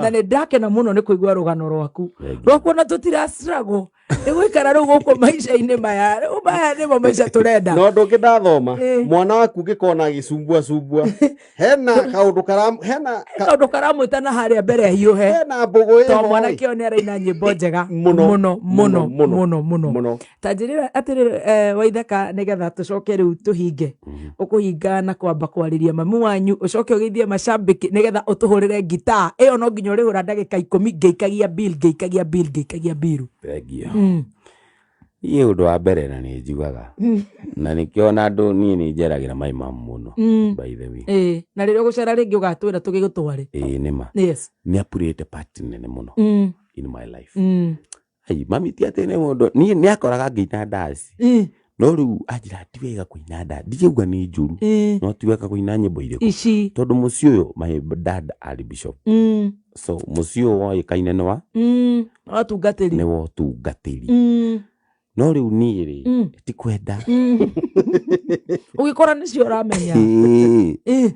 na nĩ ndakena mũno nĩ kũigua rũgano rwaku rwaku ona tũtira struggle nĩ gũikara rĩu gũkũ maica-inĩ maya, rĩu maya nĩmo maica tũrenda. No ndå ngä ndathoma mwana waku ngä kona agä cumbua cumbua hena kaå kara hena kaũndũ karamwĩta na harĩa mbere ahiũhe hena mbũgũ to ĩho mwanake ũyũ nĩ araina nyĩmbo njega Mũno, mũno mũno mũno, mũno mũno. Mũno. Ta njĩrĩra atĩrĩrĩ, Waithaka, nĩgetha tũcoke rĩu tũhinge, ũkũhinga na kwamba kwarĩria mamu wanyu, ũcoke ũgeithie macambĩki nĩgetha ũtũhũrĩre ngitaa ĩyo no nginya ũrĩhũra ndagĩka 10 ngĩikagia bill ngĩikagia bill ngĩikagia bill. Thengiũ. Niĩ ũndũ wa mbere na nĩ njugaga na nĩkĩo ona andũ niĩ nĩ njeragĩra my mom mũno, by the way. Ĩĩ, na rĩrĩa ũgũcera rĩngĩ ũgatwĩra tũgĩgũtware. Ĩĩ nĩma. Nĩ apurĩte part nene mũno in my life. Ai mami ti atĩ nĩ mũndũ niĩ nĩ akoraga ngĩina ndaci, no rĩu anjĩra ti wega kũina ndaci, ndingĩuga nĩ njũru, no ti wega kũina nyĩmbo irĩkũ tondũ mũciĩ ũyũ my dad arĩ bishop, so mũciĩ ũyũ woĩkaine nĩ wa Watungatĩri. Nĩ wa ũtungatĩri. No rĩu niĩ rĩ, ti kwenda. Ũgĩkora nĩcio ũramenya. Ĩĩ.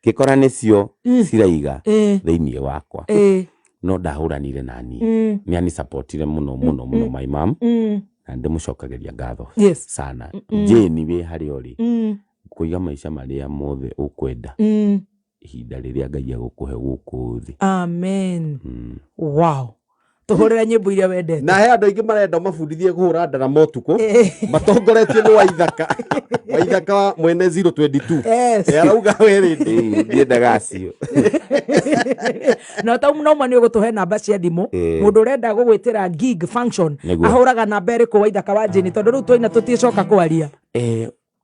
Ngĩkora nĩcio ciraiga thĩinĩ wakwa, no ndahũranire naniĩ. Nĩ anisapotire mũno mũno mũno my mom, na ndĩmũcokagĩria ngatho sana. Jane, wĩ harĩa ũrĩ, kũiga maica marĩa mothe ũkwenda ihinda rĩrĩa Ngai agũkũhe gũkũ thĩ. Amen. Wow, tũhũrĩre nyĩmbo iria wendete. Na he andå aingä marenda mabundithie kå hå ra ndarama å tukå matongoretio nĩ Waithaka, Waithaka mwene 022. Arauga we rĩndĩ Ndiendaga acio. Na ta no ma nĩ ũgũtũhe namba cia thimũ, mũndũ ũrenda gũgwĩtĩra gig function ahũraga namba ĩrĩkũ, Waithaka wa Jane? Tondũ rĩu twaina tũticoka kwaria.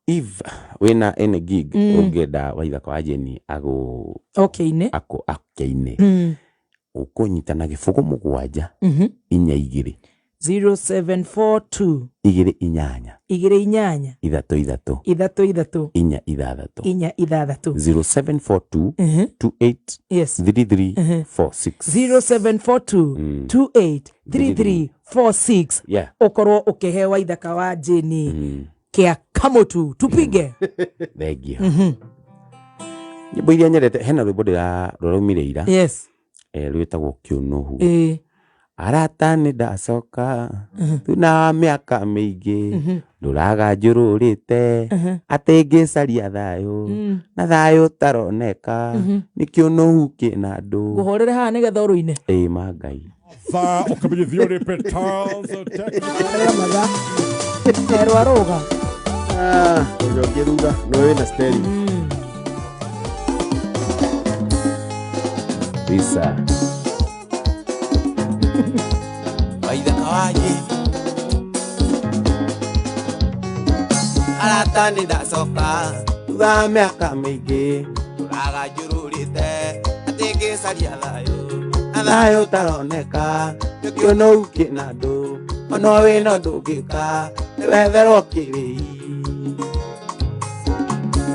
If wĩna any gig ũngĩenda Waithaka wa Jane agũ okay-inĩ akũ akeine, ũkũnyita na 0 7 4 2 0742 2 8 2 8 3 3 3 3 4 6 4 6 0742 28 33 46. 0742 28 33 46. Ũkorwo ũkĩhe Waithaka wa Jane kĩa kamũtu tupige. Thengiũ. Nyĩmbo iria nyendete, hena rwĩmbo ndĩra rũraumire ira, rwĩtagwo Kĩũnũhu. Arata nĩ ndacoka thuna wa mĩaka mĩingĩ, ndũraga njũrũrĩte atĩ ngĩcaria thayũ na thayũ ũtaroneka, nĩ kĩũnũhu kĩna andũ. Ngũhũrĩre haha nĩgetha ũrũine. Ĩĩ ma Ngai. Thaa ũkamenyithio nĩ Petals Technical. Rĩra mathaa erwa rũga. Ũcokie thutha no wĩna stereo. Bisa. Waithaka wa Jane, arata nĩ ndacoka thutha wa mĩaka mĩingĩ, ndũraga njũrũrĩte atĩ ngĩcaria thayũ na thayũ ũtaroneka, nĩ kĩũnũhu kĩna andũ, ona wĩna ũndũ ũngĩka nĩwetherwo kĩrĩi.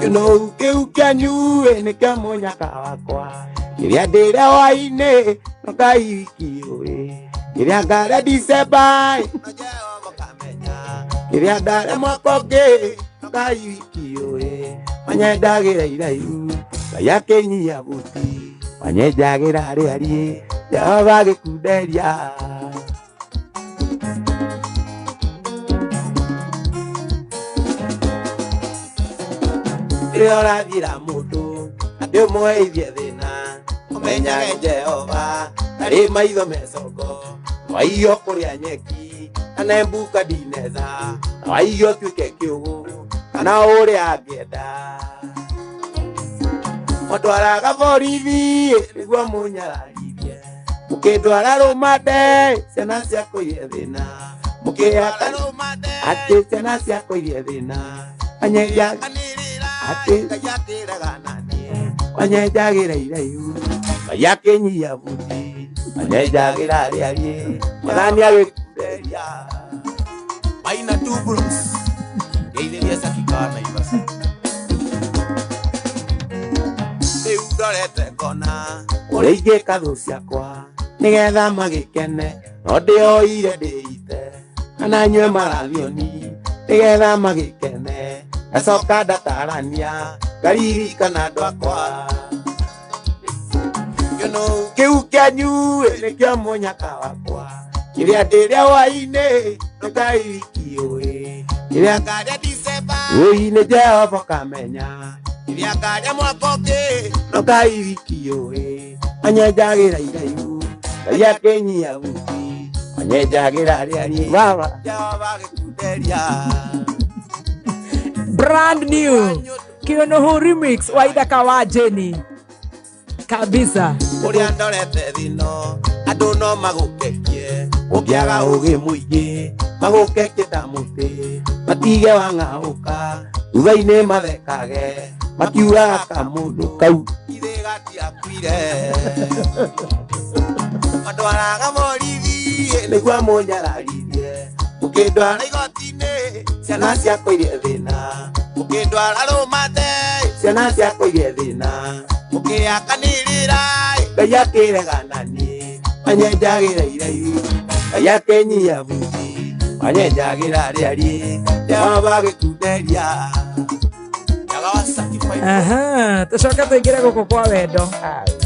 Kĩũnũhu kĩu kĩanyu ĩ nĩ kĩa mũnyaka wakwa, kĩrĩa ndĩre hwaĩ-inĩ no Ngai wiki ũĩ, kĩrĩa ngarĩa Dicemba ĩ, no Jehova kamenya, kĩrĩa ndarĩa mwaka ũngĩ no Ngai wiki ũĩ, manyendagĩra iraihu Ngai akĩnyia buti, manyenjagĩra rĩariĩ Jehova agĩkunderia. Rĩrĩa ũrathiĩra mũndũ atĩ ũmũheithie thĩna, ũmenyage Jehova ndarĩ maitho mecongo, waiyo kũrĩa nyeki kana mbuka ndinetha, na waiyo ũtuĩke kĩũgũ kana ũrĩa angĩenda. Mũtwaraga borithi nĩguo mũnyararithie, mũkĩndwara rũmande ciana cia kũirie thĩna, mũkĩhaka atĩ ciana cia kũirie thĩna, wanyenja atĩ Ngai akĩrega naniĩ wanyenjagĩra iraihu Ngai akĩnyia buti, wanyenjagĩra rĩariĩ Mwathani agĩkunderia. Maina two bros ngeithĩria Sakika Naivasha rĩu ndorete ngona ũrĩa ingĩka thũ ciakwa nĩgetha magĩkene, no ndĩoire ndĩite kana nyue marathioni nĩgetha magĩkene, Ngacoka ndatarania ngaririkana andũ akwa. Kĩu kĩanyu nĩkĩo mũnyaka wakwa. Kĩrĩa ndĩrĩa hwaĩ-inĩ ndũkairikiũĩ. Kĩrĩa ngarĩa Dicemba ũi nĩ Jehova ũkamenya. Kĩrĩa ngarĩa mwaka ũngĩ ndũkairikiũĩ. Anyenjagĩra iraihu Ngai akĩnyia buti. Anyenjagĩra rĩariĩ baba Jehova agĩkunderia. Brand new Kionohu remix wa Ithaka wa Jenny kabisa. Ũrĩa ndorete thino andũ no magũkekie ũngĩaga ũgĩ mũingĩ magũkekie ta mũtĩ matige wang'aũka thutha-inĩ mathekage makiugaga kamũndũ kau ithe gatiakuire andwaraga borithi nĩguo amũnyararithie mũkĩndwara igoti-inĩ ciana ciakwa irie thĩna mũkĩndwara rũmate ciana ciakwa irie thĩna mũkĩakanĩrĩra Ngai akĩregana niĩ anyenjagĩra iraihu Ngai akĩnyia buti anyenjagĩra rĩariĩ Jehova agĩkunderia. Aha, tucoke tũingĩre gũkũ kwa wendo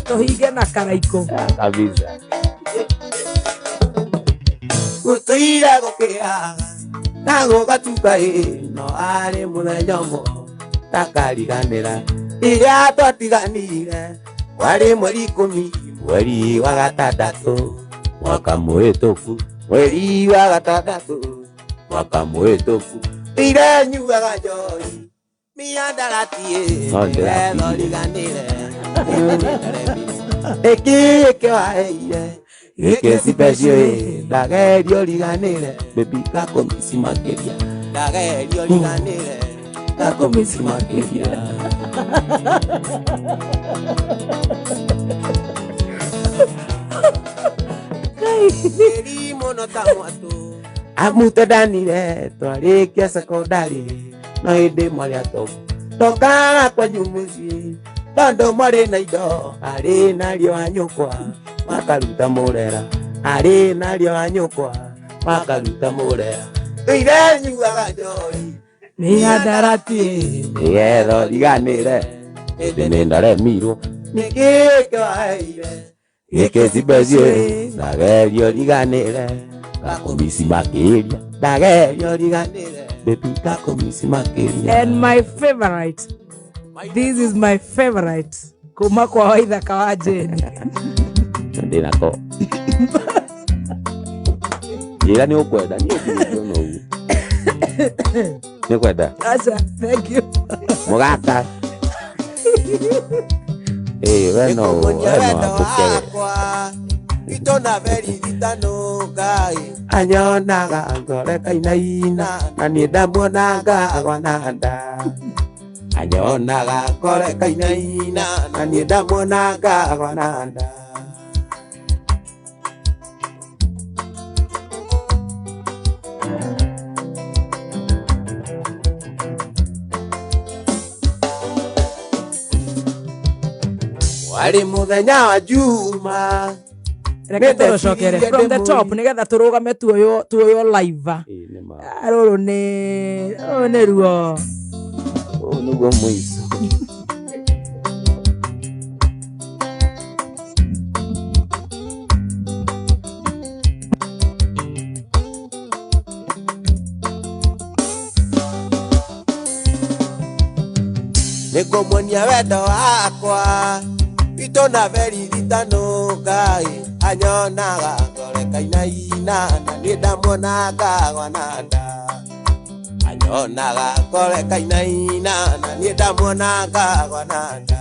tũhinge na karaikũ kabisa. Gũtũire gũkĩaga na gũgatuka ĩ no arĩ mũthenya ũmwe takariganĩra rĩrĩa twatiganire warĩ mweri 10 mweri wa gatandatũ mwaka mũhĩtũku mweri wa gatandatũ mwaka mũhĩtũku ire nyuaga njohi miandarati ĩ riganĩre ĩkĩ waheire gĩkĩ special ĩ ndagerio riganĩre baby gakũmisi makĩria ndagerio riganĩre gakũmisi makĩria. Amutandanire twarĩkia sekondari no hĩndĩ mwarĩ atobu ndokaga kwanyu mũciĩ tondũ mwarĩ na indo arĩ nario a nyũkwa makaruta mũrera arĩ nario a nyũkwa makaruta mũrera ire nyuaga njohi mĩhandarati nĩgetha ũriganĩre hĩndĩ nĩ ndaremirwo nĩkĩ kĩwaheire gĩkĩ special ndagerio riganĩre gakũmisi makĩria ndagerio riganĩre baby gakũmisi makĩria. And my favorite, this is my favorite kuma kwa Waithaka wa Jane. Ndinako njĩra nĩ ũkwenda niĩ ndingĩona ũguo nĩ kwenda. Acha, thank you mũgata. We no ambũke anyonaga ngore kainaina na niĩ ndamuonaga agwa na nda anyonaga ngore kainaina na niĩ ndamuonaga agwa na nda. Warĩ mũthenya wa Juma reke tũrũcokere from the top nĩgetha tũrũgame tuoywo live. Rũrũ nĩ rũrũ nĩ ruo ũũ nĩguo mũico. Nĩngũmuonia wendo wakwa witũ na beririthano Ngai anyonaga ngore kainaina na niĩ ndamuonaga agwa na nda anyonaga ngore kainaina na niĩ ndamuonaga agwa na nda.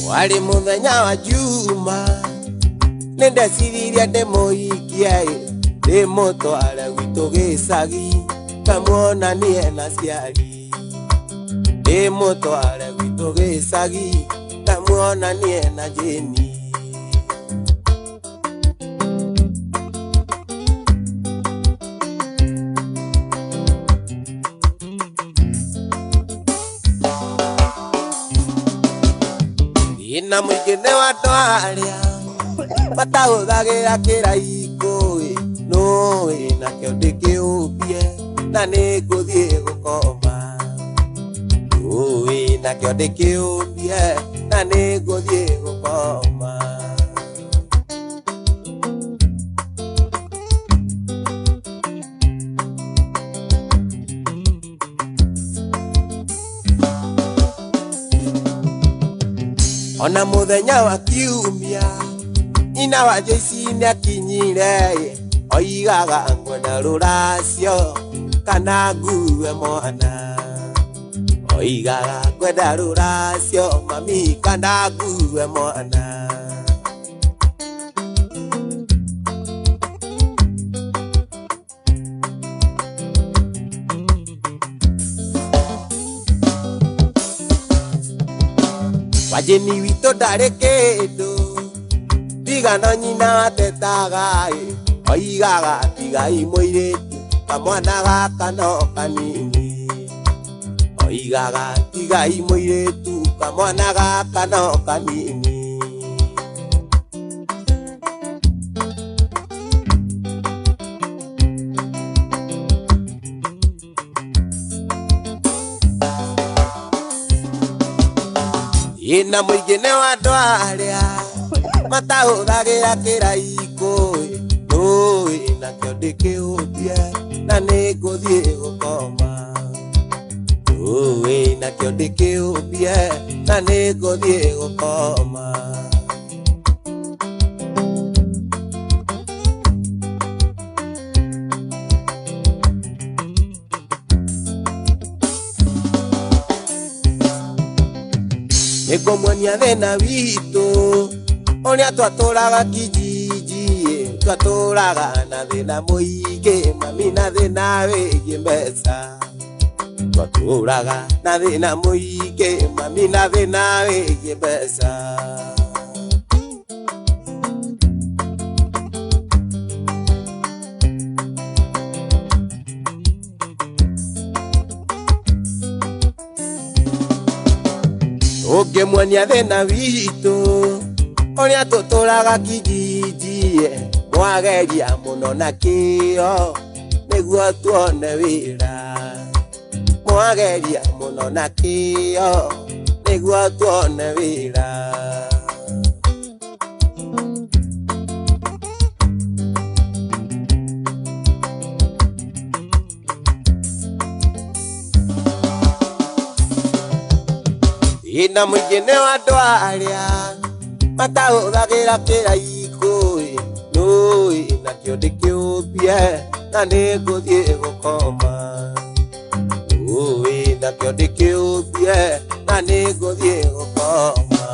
Warĩ mũthenya wa Juma nĩndeciririe ndĩmũhikie ndĩmũtware gwitũ gĩcagi ngamuonanie na ciari ndĩmũtware gwitũ gĩcagi ngamuonanie na Jeni. Ĩna mũingĩ nĩ wa andũ arĩa matahũthagĩra kĩraikũ ĩ, nũĩ nakĩo ndĩkĩũmbie na nĩngũthiĩ gũkoma. Nũĩ nakĩo ndĩkĩũmbie na nĩngũthiĩ gũkoma. Ona mũthenya wa kiumia nyina wa Joyce nĩakinyire oigaga ngwenda rũracio kana ngue mwana. Oigaga ngwenda rũracio mami kana ngue mwana. Wajeni witũ ndarĩ kĩndũ tiga no nyina watetaga ĩ, oigaga tigai mũirĩtu kamwana gaka no kanini. Oigaga tigai mũirĩtu kamwana gaka no kanini. Ĩna mũingĩ nĩ wa andũ arĩa matahũthagĩra kĩraikũ ĩ, nũĩ nakĩo ndĩkĩũmbie na nĩngũthiĩ gũkoma. Nũĩ nakĩo ndĩkĩũmbie na nĩngũthiĩ gũkoma. Nĩngũmuonia thĩna witũ ũrĩa twatũraga kijiji twatũraga na thĩna mũingĩ mami na thĩna wĩgiĩ mbeca. Twatũraga na thĩna mũingĩ mami na thĩna wĩgiĩ mbeca. Ũngĩmuonia thĩna witũ ũrĩa tũtũraga kijiji mwageria mũno na kĩo nĩguo tuone wĩra. Mwageria mũno na kĩo nĩguo tuone wĩra. Ĩna mũingĩ nĩ wa andũ arĩa matahũthagĩra kĩraikũ ĩ, nũĩ nakĩo ndĩkĩũmbie na nĩngũthiĩ gũkoma. Nũĩ nakĩo ndĩkĩũmbie na nĩngũthiĩ gũkoma.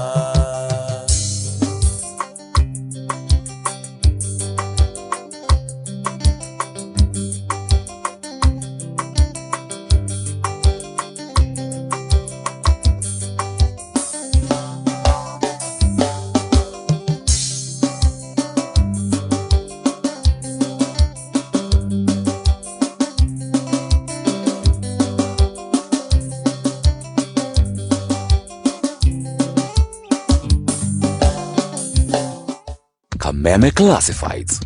Kameme Classifieds.